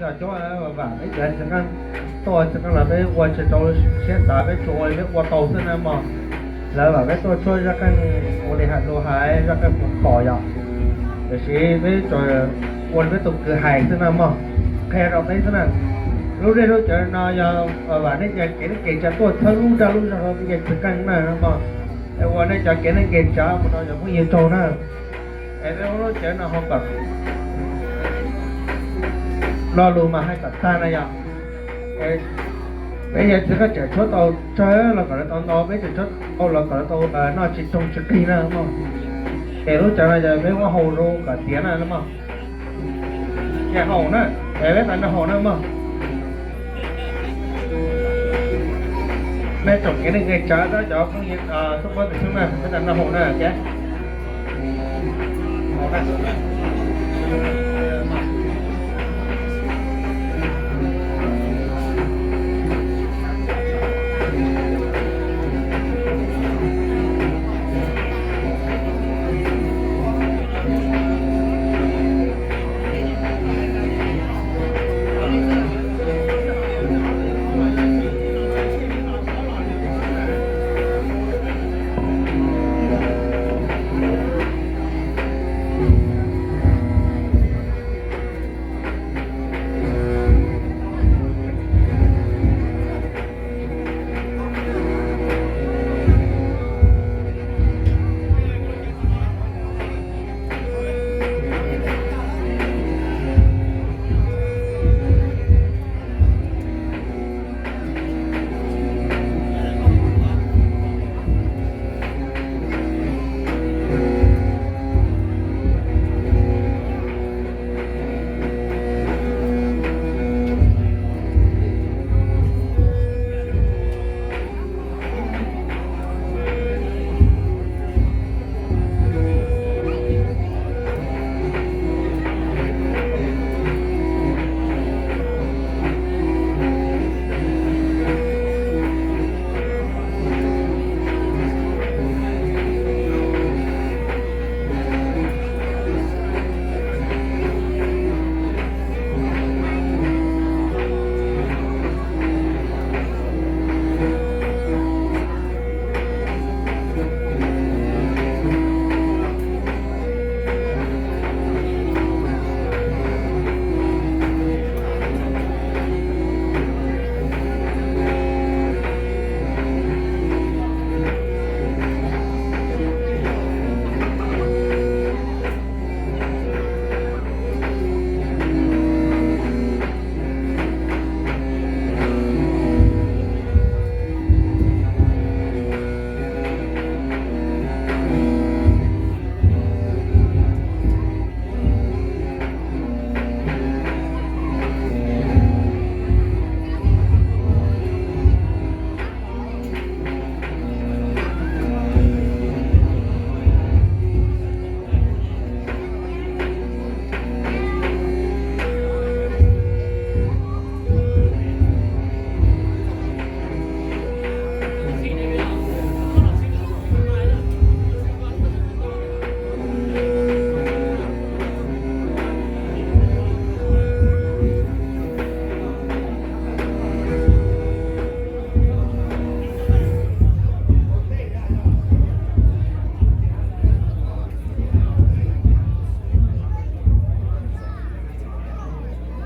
Yog cov vam peb cov txiv qeej tuaj txiv qeej los peb ua tsis tau siab xav, peb tsuas ua li peb ua tau xwb na mog. Lawv vam peb tuaj tshuab zaj qeej ua li hais lus hais zaj qeej puas pom yom, tiam sis peb tsuas ua li peb tus kwv hais xwb na mog. Qhia rau peb xwb na. Lub dej lub cawv no yog vam nej cov kev neej kev tsav tuaj txhawb lub dag lub zog rau peb cov txiv qeej na mog. Es ua nej cov kev neej kev tsav mus rau cov phooj ywg tsaug na. Es peb lub cawv no ho kom lo lus mas hais kom tag na yom. Peb yog txiv qeej tseem tshuab tau tsawg los kom lawv tau ntau, peb tseem tshuab tau los kom lawv tau noj tsis roog tsis qig na mog. Es lub cawv no yog peb muab haus rau kom tiav na mog. Ces haus na, es peb tas nrog haus na mog. Peb tsoom kev neej kev tsav tab cov phooj ywg xub pab tus xub na, peb tas nrog haus na ces.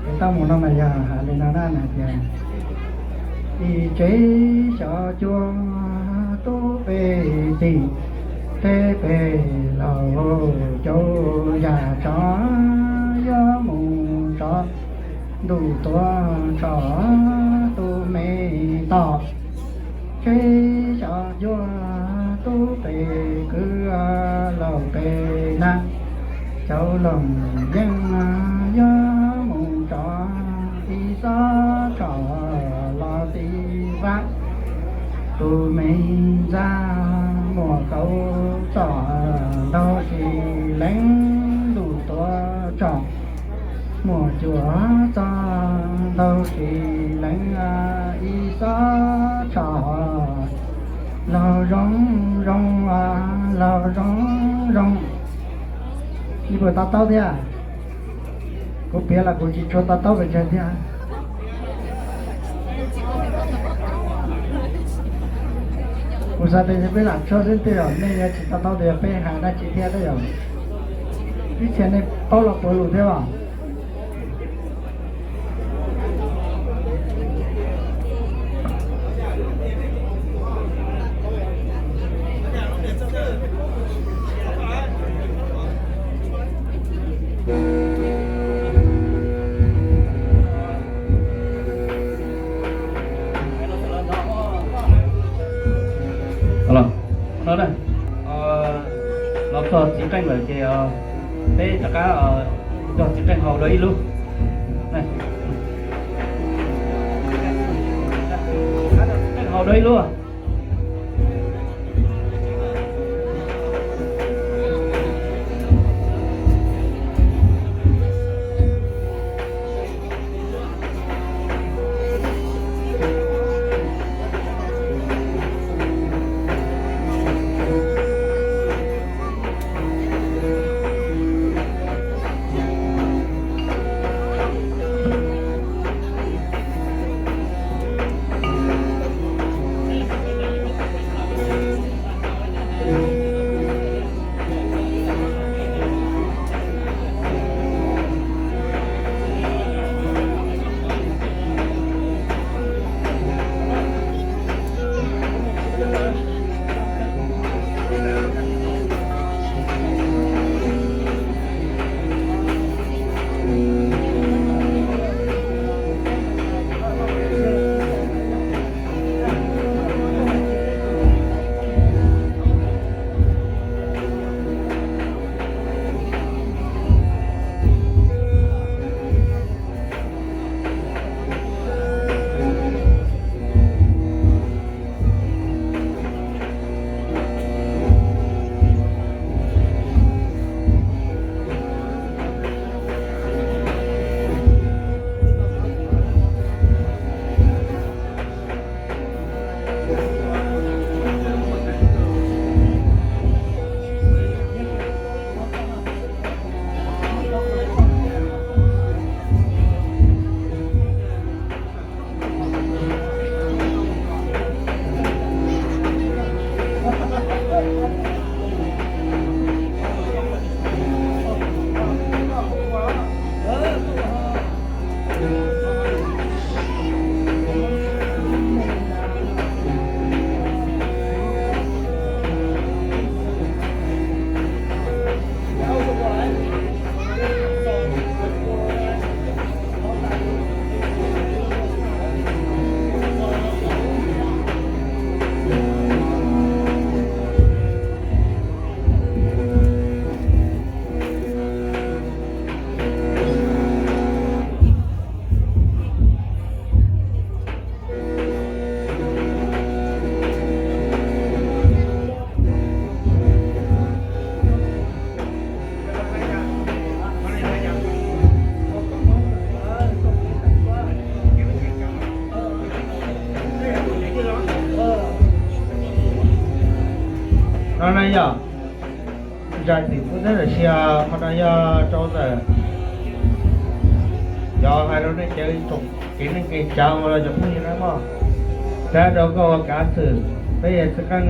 Ces tau mus no mas yog hais li no na hais tias, ib tsev xyom cuab tub peb txij, teb peb laug caum yam tsov, yuav mus tsov ntuj tuag tsom tus me toj. Tsev xyom cuab tub peb kwv, laug peb nab, caum loog yeej yuav mus tsov, ib xob tsom los xij fab. Tus me ntxhais muaj kaum txom, ntaug tsis lees ntuj tuag tsom. Muaj cuaj txom, ntaug tsis lees ib xob tsom, laug zoo zoo, laug zoo zoo. Ib puas to taub thiab? Kuv piav los kuv tsis tshua to taub pes tsawg thiab. Kuv xav tias yog peb lam tshawb xwb tej zaum nej yuav tsis to taub tias peb hais dab tsi thiab tej zaum ib txhia nej paub los puav lus thiab os. Los, no, los txog txiv qeej lawm ces peb rov qab nrog txiv qeej haus dua ib lub. Qeej haus dua ib lub. No na yog zais tim kuv teb lawm sis qhov no yog rau ntawm cov hais rau nej cov tsoom kev neej kev tsav uas los cov phooj ywg na mog, thiab rau koj ua kav xwm peb yog txiv qeej,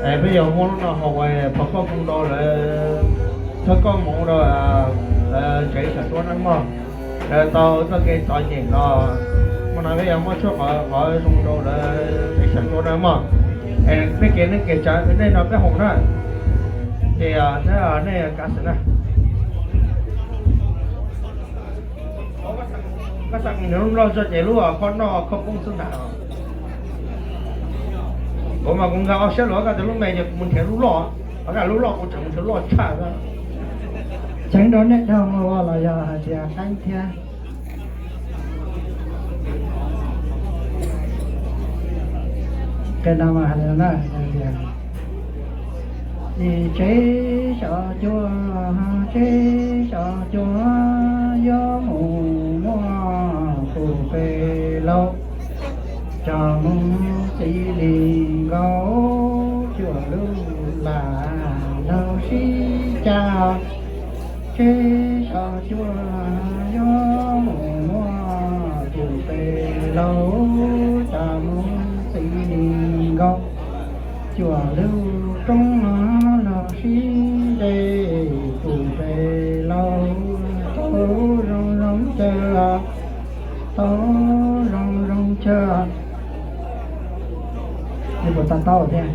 peb yuav muab lub no haus ua phom koj moo rau lawv, thawb koj moo rau lawv tsev xyom cuab na mog. Lawv tau txoj kev txom nyem los hmo no peb yuav muab tshuaj qhov zoo rau lawv tsev xyom cuab na mog. Nej kev neej kev tsav nej no peb haus na, ces thiab nej kav xwm na. Koj xav nws lub loj zog ces lub koj noj koj poob xwb ntag. Kuv mas kuv nkag ob sab luag koj tias lub me ces kuv mus nrhiav lub loj, koj lub loj kuv tseem mus nrhiav loj tshaj xwb. Tseev rau nej dhau los yog hais tias qeeb thiab. Qe no mas hais tias, tsev xyom cuab, tsev xyom cuab, yuav mus muab kuv pem laus, coj mus txiv li nkaus, cuaj lub lam laug sib cag, tsev xyom cuab. Zoo zoo chaw, tau zoo zoo chaw. Nej puas to taub thiab?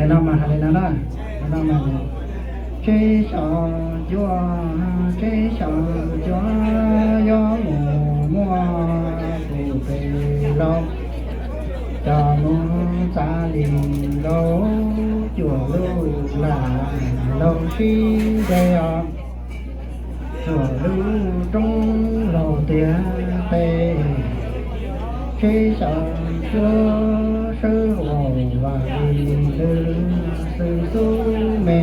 Hais no mas hais li no na, hais no mas, tseb xyov cuaj, tseb xyov cuaj, yuav mus muaj tus pem laus. Cov Hmoob txav li nkaus, cuam lub lam laug sib de os, cuam lub roob laug tiag pes, tsheb xyaum cuab sawb huam vam li ntawd, xwb xub me.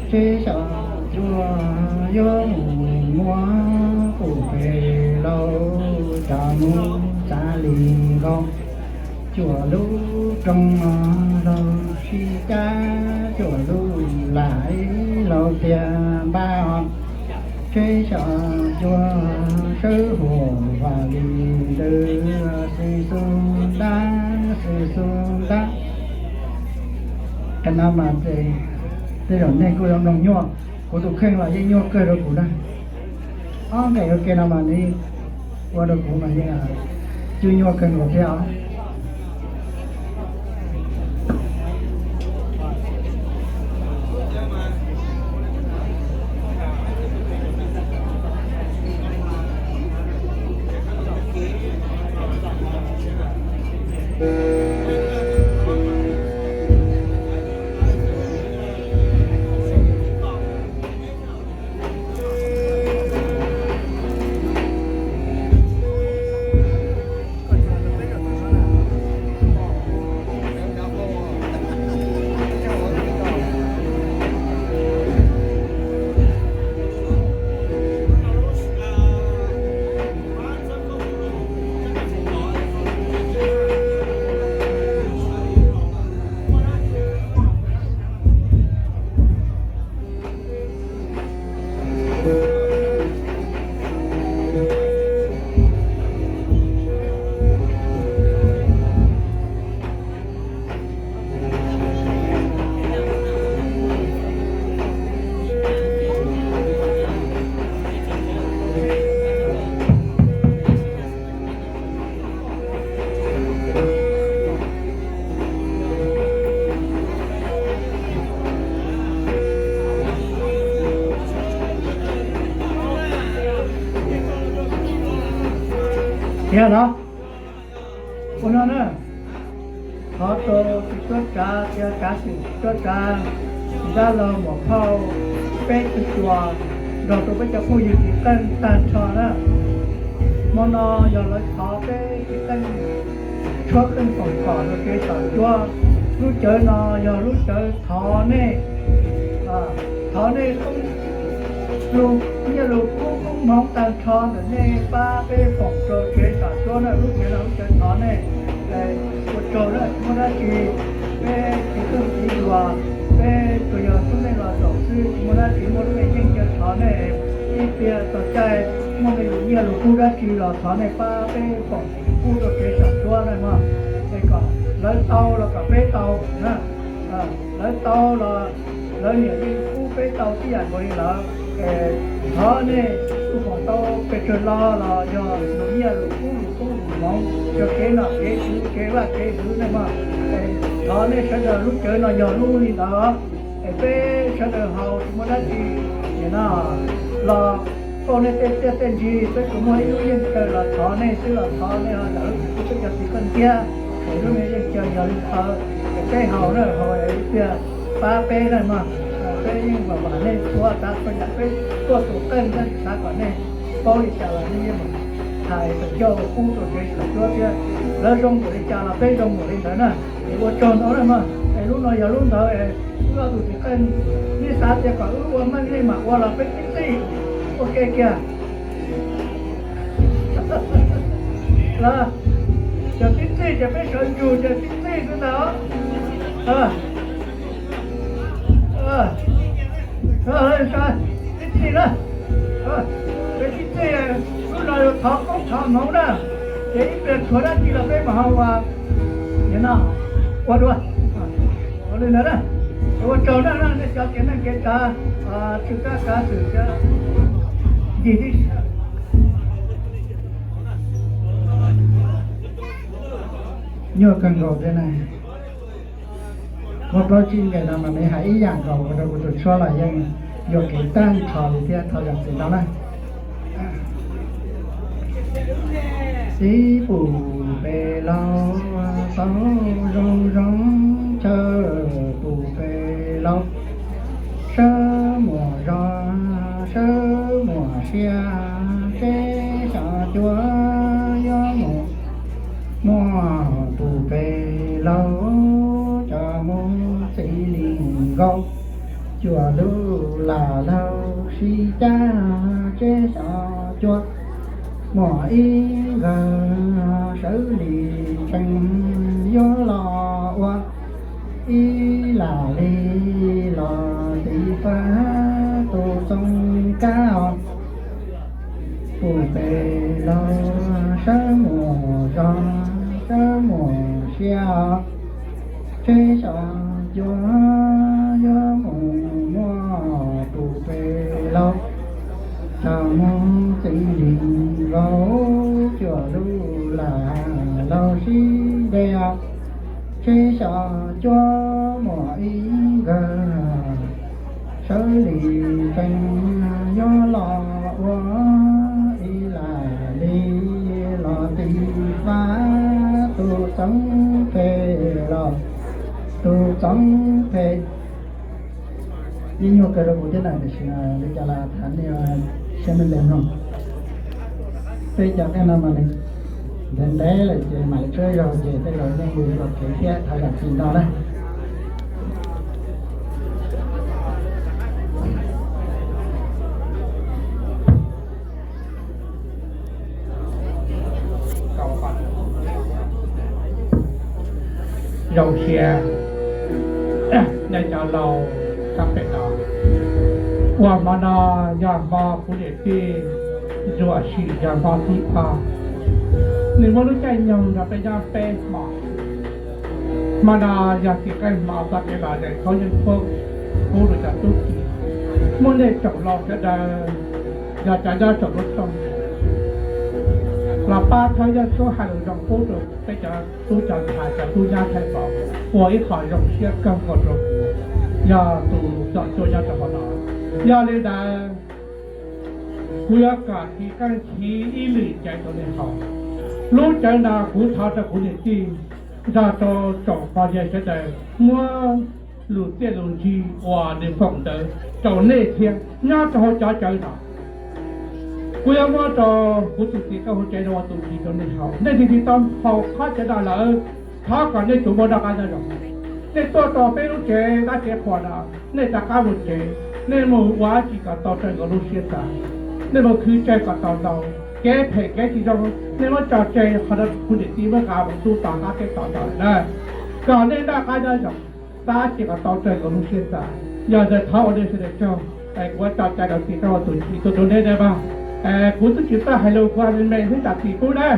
Tsheb xyaum cuab yuav mus muab pub pem lauj, cov Hmoob txav li nkaus, cuam lub roob laug sib cab, cuam lub lam laug tiag npab os. Tsheb xyaum cuab sawb huam vam li ntawd, xwb xub ntab, xwb xub ntab. Qhov no mas ces tej zaum nej kuj yuav mloog nyuaj, kuv tus kheej los yeej nyuaj kawg rau kuv na. Ob nqe ua ke no mas nws ua rau kuv mas yeej cw nyuaj kawg nkaus thiab os. Thiab no, ua no na, thov rau txiv tuab tsav, txiv kav xwm tuab tsav, txiv dab laug muam phauj, peb tug tuas, nrog rau peb cov phooj ywg txiv qeej tag nrho na. Hmo no yog lawv thov peb txiv qeej tshuab qeej foom kom rau kev xyom cuab. Lub cawv no yog lub cawv thov nej, thov nej nyiaj lus kub koob hmoov tag nrho ntawm nej pab peb foom rau kev xyom cuab na. Lub cawv no lub cawv thov nej ua tsaug na, tsis muaj dab tsi. Peb txiv qeej txiv yuas, peb tsuas yog xub nej los zaum xwb, tsis muaj dab tsi, muaj lub me yeej caw thov nej ib pliag txog caij muaj me lus nyiaj lus kub dab tsi los thov nej pab peb foom kub rau kev xyom cuab na mog. Es kom lawv tau los kom peb tau na, lawv tau los lawv niam yeej pub peb tau tib yam nkaus li lawv. Thov nej kuj foom tau pes tsawg lo los yog lus nyiaj lus kub lus koob lus hmoov, yog kev nom kev tswv kev vaj kev hwv na mog. Thov nej sawv daws, lub cawv no yog lub li ntawd, es peb sawv daws haus tsis muaj dab tsi, nim no los pauj nej tej tsiaj tej ntsig, peb tsuas muaj ib lub yeej caw los thov nej xwb, los thov nej ho zam lub txim pub peb cov txiv qeej thiab. Es lub me yeej caw yog li ntawd, es peb haus na, haus ib pliag pab peb na mog. Peb yeej vam vam nej txhua tsav txhua yam, peb tuaj tus qeej tab sis xav kom nej paub li cas los nej yeej hais tawm ncauj pub rau kev xyom cuab thiab. Lawv zoo npaum li cas los peb zoo npaum li ntawd na. Es ua tsaug ntau na mog. Es lub no yog lub ntawd, wb ob tug txiv qeej, nej xav tias kom wb ua meej nej mam ua los peb tib txij ua ke kiag. Los, cov tib txij ces peb sawv ntsug ces tib txij xwb ntag. Tib txij na, peb tib txij, lub no yog thov koob thov hmoov na, ces ib pliag tshuav dab tsi los peb mam ho ua, nim no ua dua. Ua li ntawd na, ua tsaug na, nej cov txiv neej kev tsav, tsis kab kav xwm thiab ncig tib si. Nyuaj kawg nkaus thiab na. Muaj plaub tsib nqe no mas nws hais ib yam nkaus ua rau kuv tus tshuab los yeej yuam kev tag nrho li thiab, thov zam txim ntau na. Ib pum peb Pem laus tau zoo zoo chaw, pum pem laus sawb muam zos, sawb muam siab, seb xyov cuab yuav mus muaj, pum pem laus cov mus txiv li nkaus, cuam lub lam laug sib cab, seb xyov cuab muaj ib nkawg, sawv li tsees yuav los ua ib lam li los tiv fab tus txoov kab os. Pum pem laus sawb muam zos, sawb muam siab os, seb xyov cuab yuav mus muaj, pum pem laus cov mus txiv li nkaus, cuam lub lam laug sib de os, seb xyov cuab muaj ib nkawg, sawv li tsees yuav los ua ib lam li los tiv fab tus txoov phem los tus txoov phem. Yeej nyuaj kawg rau kuv thiab na, tiam sis li cas los thov nej siab me ntev mloog. Tej cov tej no mas ntev ntev lawm ces mam li tsuab zaug ces tej zaum yeej yuav los kev thiab, thov zam txim ntau na. Zoo siab nej cov laus sab pem no, ua hmo no yog hmo kuv niam tij ntsuam sim, yog hmo thib ob. Nws muaj lub caij nyoog nrog peb nyob peb hmo. Hmo no yog tim qeej hmo txoj kev lom zem thaub yeej pub rau cov tub ki, muaj nej tsoom laus sawv daws, yog cov nyob tsoom lub rooj los pab thaub yeej tub hais lus zoo pub rau peb cov tub cov ntxhais, cov tub nyab thaj pom, ua ib qho zoo siab kawg nkaus rau kuv, yog tus txom nyem nyob rau hauv no. Yog li ntawd, kuv yuav kom tim qeej chiv ib lwm caiv rau nej haus. Lub caiv no kuv thov rau kuv niam tij nrog rau tsoom pog yawg sawv daws muab lus txiaj lus ntsig uas nws foom ntawd rau nej thiab nyob rau hauv cov caiv no. Kuv yuav muab rau kuv tus txiv koj hauv tsev no ua tus ntsig rau nej haus. Nej tig tig tau haus qhov caiv no lawm, thov kom nej tsuas muaj noj qab nyob zoo. Nej tuaj rau peb lub tsev dab tsev qhuas no, nej rov qab mus tsev, nej mus ua dab tsi kom tau raws nkaus lub siab xav. Nej mus khwv tsawg kom tau ntau. Kev phem kev tsis zoo nej muab tso tseg, qhov no kuv niam tij muab nqa mus tu tom qab teb tom ntawd na, kom nej noj qab nyob zoo, tab sis kom tau raws nkaus lub siab xav. Yog ntawd thov ua nej sawv daws tsaug, es kuv muab tso cai rau txiv koj ua tus ntsig tuaj rau nej na mog. Es kuv twb tsis txawj hais lus, kuv hais me me thiab, zam txim pub na.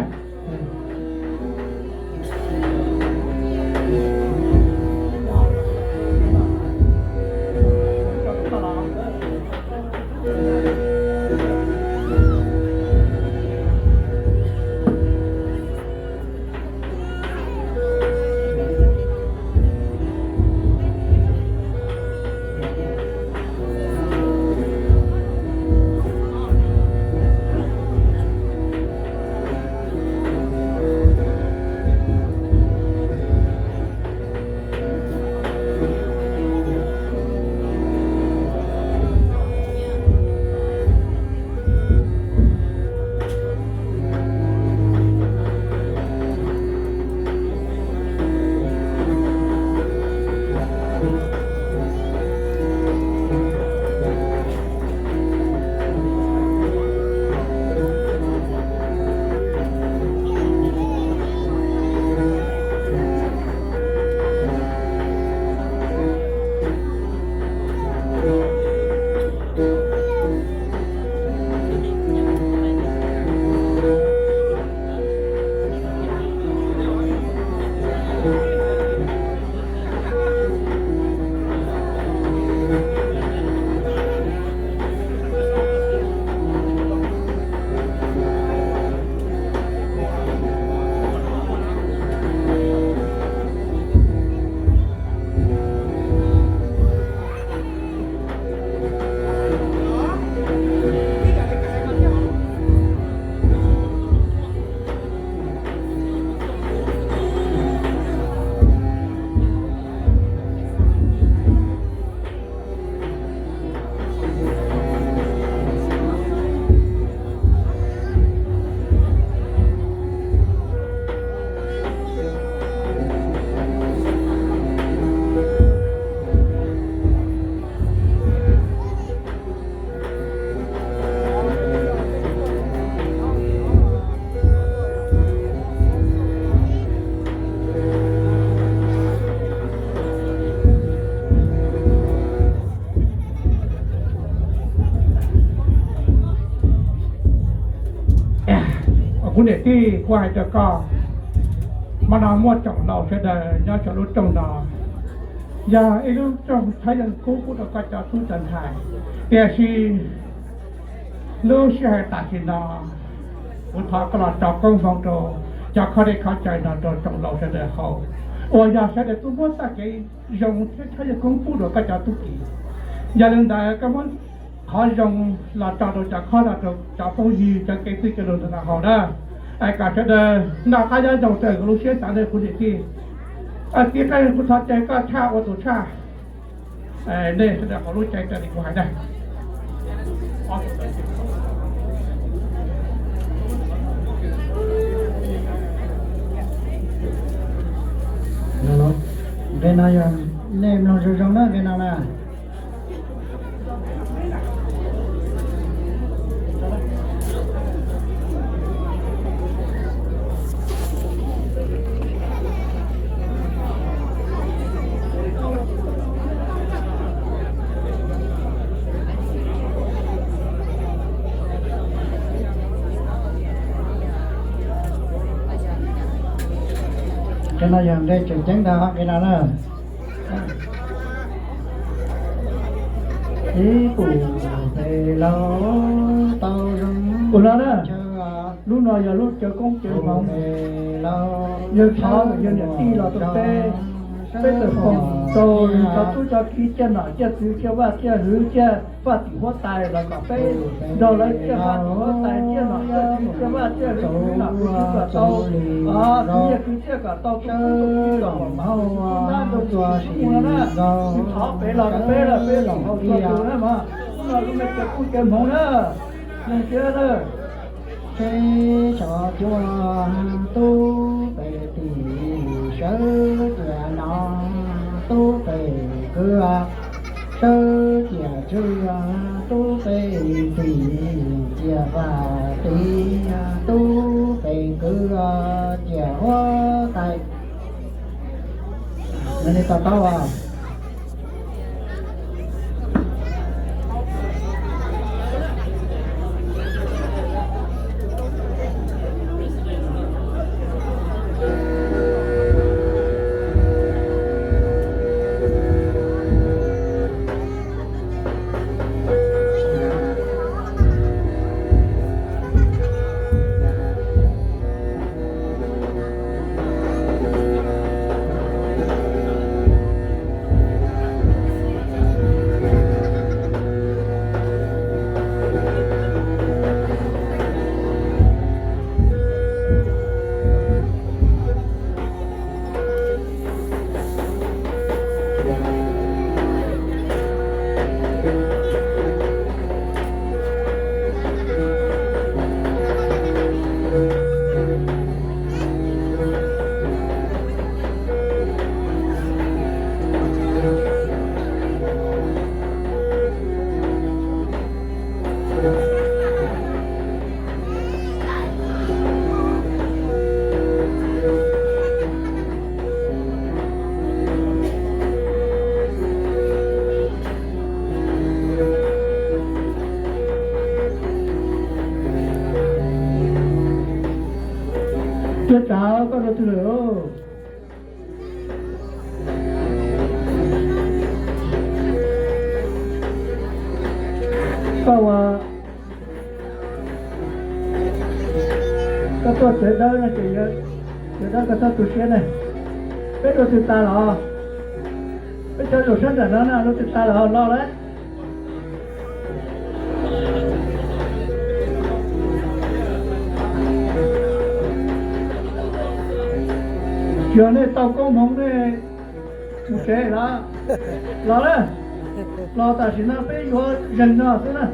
Niam tij, kuv hais rau koj, hmo no muaj tsoom laus sawv daws nyob saum lub rooj no, yog ib lub rooj txhawb yeej kub pub rau koj cov tub cov ntxhais, tiam sis lub sij hawm tam sim no kuv thov koj los tso koob hmoov rau cov khob dej khob cawv no rau tsoom laus sawv daws haus, uas yog sawv daws twb muab txoj kev zoo thiab txhawb yeej kub pub rau koj cov tub ki. Yog li ntawd koj muab qhov zoo los tso rau cov khob no rau cov phooj ywg cov kev txwj cov laus ntawm no haus na. Es kom sawv daws noj qab nyob zoo raws kuv lub siab xav ntawd kuv niam tij. Tij Qeej, kuv thov caw koj tshaj ua tus tshaj. Nej sawv daws haus lub cai raws li kuv hais ntag. Nqe no yog nej mloog zoo zoo na, nqe no na. Qhov no yog nqe tseem ceeb ntag, nqe no na. Ib pum pem laug tau zoo. Ua no na, lub no yog lub caw koob caw hmoov, yawg thov yawg niam tij los rau peb, peb tawm foom rau cov tub cov ki ciaj nom ciaj txwv ciaj vaj ciaj hwv ciaj faj tim huab tais los kom peb nrog lawv ciaj faj tim huab tais ciaj nom ciaj txwv ciaj vaj ciaj hwv txwv nom txwv kom tau, txwv nyiaj kwv txhiaj kom tau, tub tub kom mus nab rau tus tus mus no na. Thov peb los rau peb lawm, peb los haus txhua tus na mas, no lub me caw koob caw hmoov na, zoo siab na. Seb xyov cuag tub pem tim sawv ciam no, tub pem kwv sawv ciam tswv, tub pem tim ciam vaj tim, tub pem kwv ciam huab tais. Nej to taub os. Tuaj tsav koj rau twg lawm? Koj ua, koj tuaj tsev dawb no ces yog, tsev dawb koj txhob tu siab ne. Peb rau twg tas los? Peb cov zaum sab nram no na, rau twg tas los los lawm? Yog nej tau koob hmoov nej mus tsev los, los na, los tam sim no peb yuav zeeg no xwb na.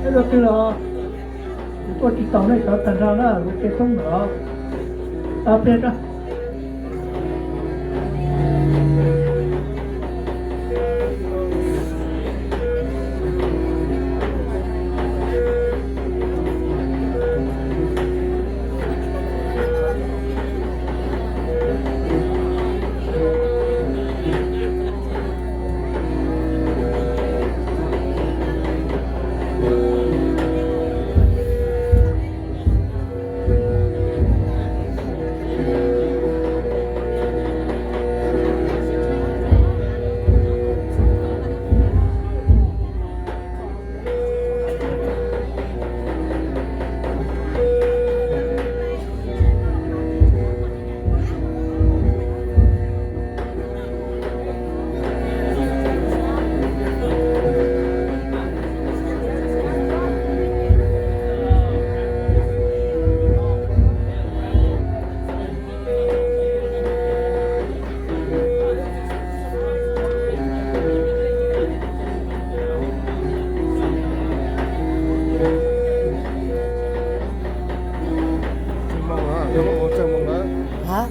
Peb rau twg los? Kuv tuaj tsis taus nej cov tag nrho na, kuv cia thoob ntawm os. Tau pliag tso.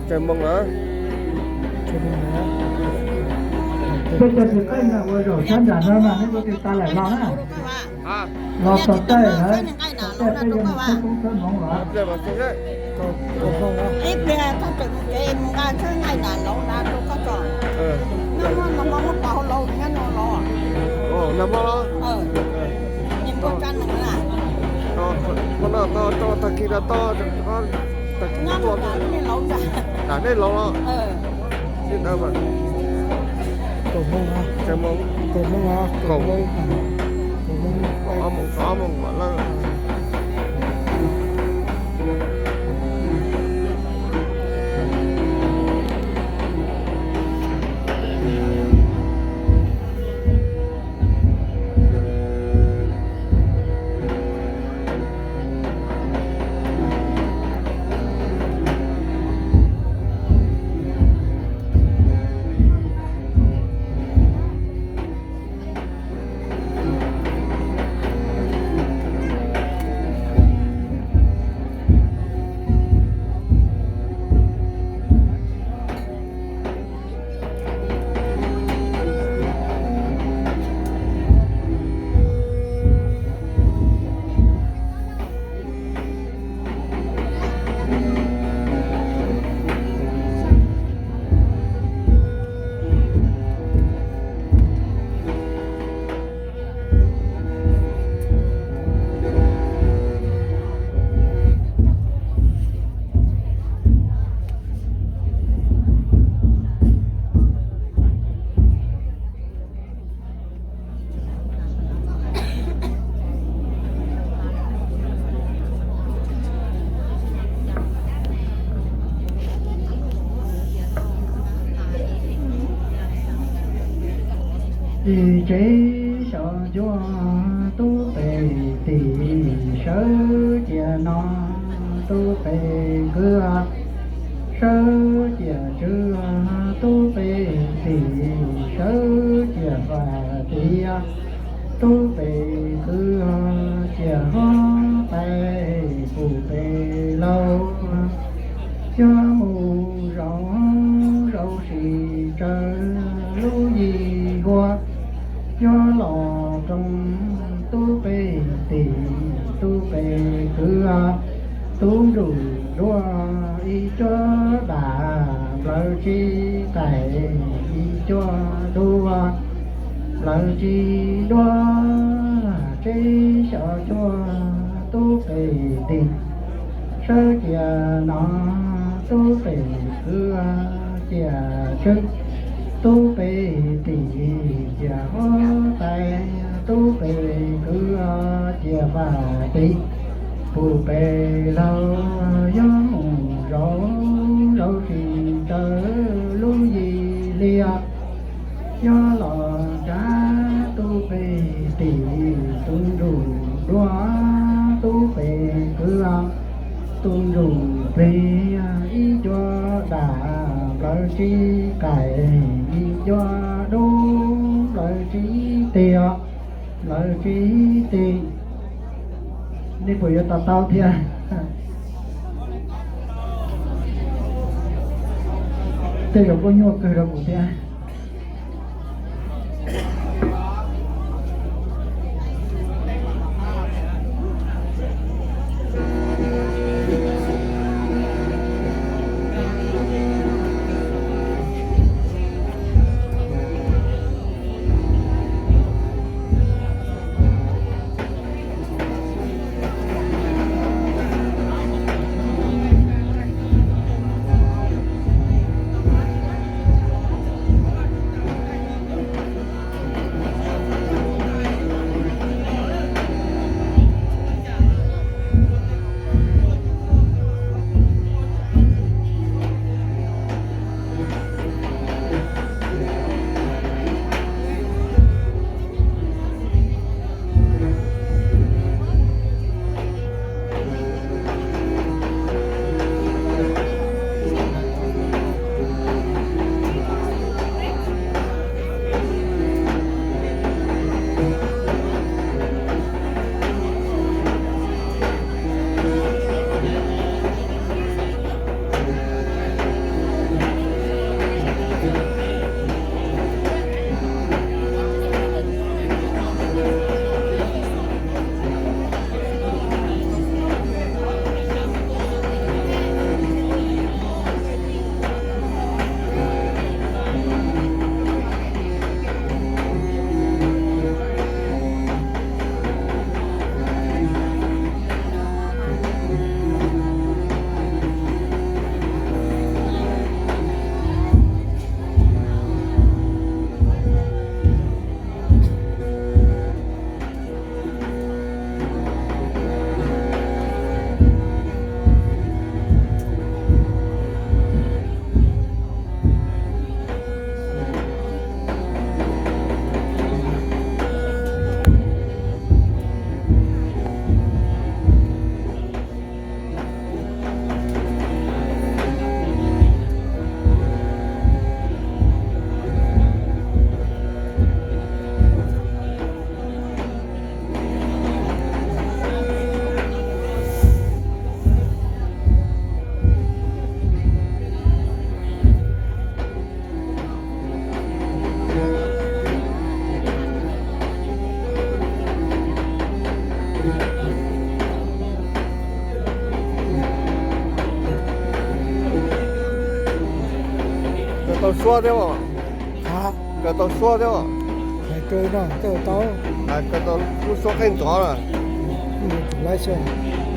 Tsaws moo na. Peb cov tsis qaij no ua zaum sab nram no mas nej ua tis tas lawm los na. Los txog caij lawm, txog caij peb yuav mus txog koob txog hmoov los. Nag hmo los? Qhov no tau tag kis no tau, nram nej laus los? Tsis ntawd mas kaum moo, kaum moo, ob moo, ob moo mam lawm. Ib tsev xyov cuag tub pem tim sawv ciam no, tub pem kwv sawv ciam tswv, tub pem tim sawv ciam vaj tim, tub pem kwv ciam huab tais, pum pem laug. Yog mus zaum zaum sis tsawv lub yim huab, yog los roos tub pem tim, tub pem kwv, tub nruj duab ib cuab dam nplawv tsib qais, ib cuab duab nplawv tsib duab, tsev xyov cuag tub pem tim sawv ciam no, tub pem kwv ciam tswv, tub pem tim ciam huab tais, tub pem kwv ciam vaj tim, pum pem laug. Yog mus zaum zaum sis tsawv lub yim hlias, yog los tsav tub pem tim, tub nruj duab tub pem kwv, tub nruj plig ib cuab dam nplawv tsib qais, ib cuab dub nplawv tsib tiag, nplawv tsib tig. Nej puas yuav to taub thiab? Tej zaum kuj nyuaj kawg rau kuv thiab. Tau suab thiab os. Kawm tau suab thiab os. Hais rau no, kawm tau. Kawm tau lub suab qeej ntxov na. Lawv xyoo.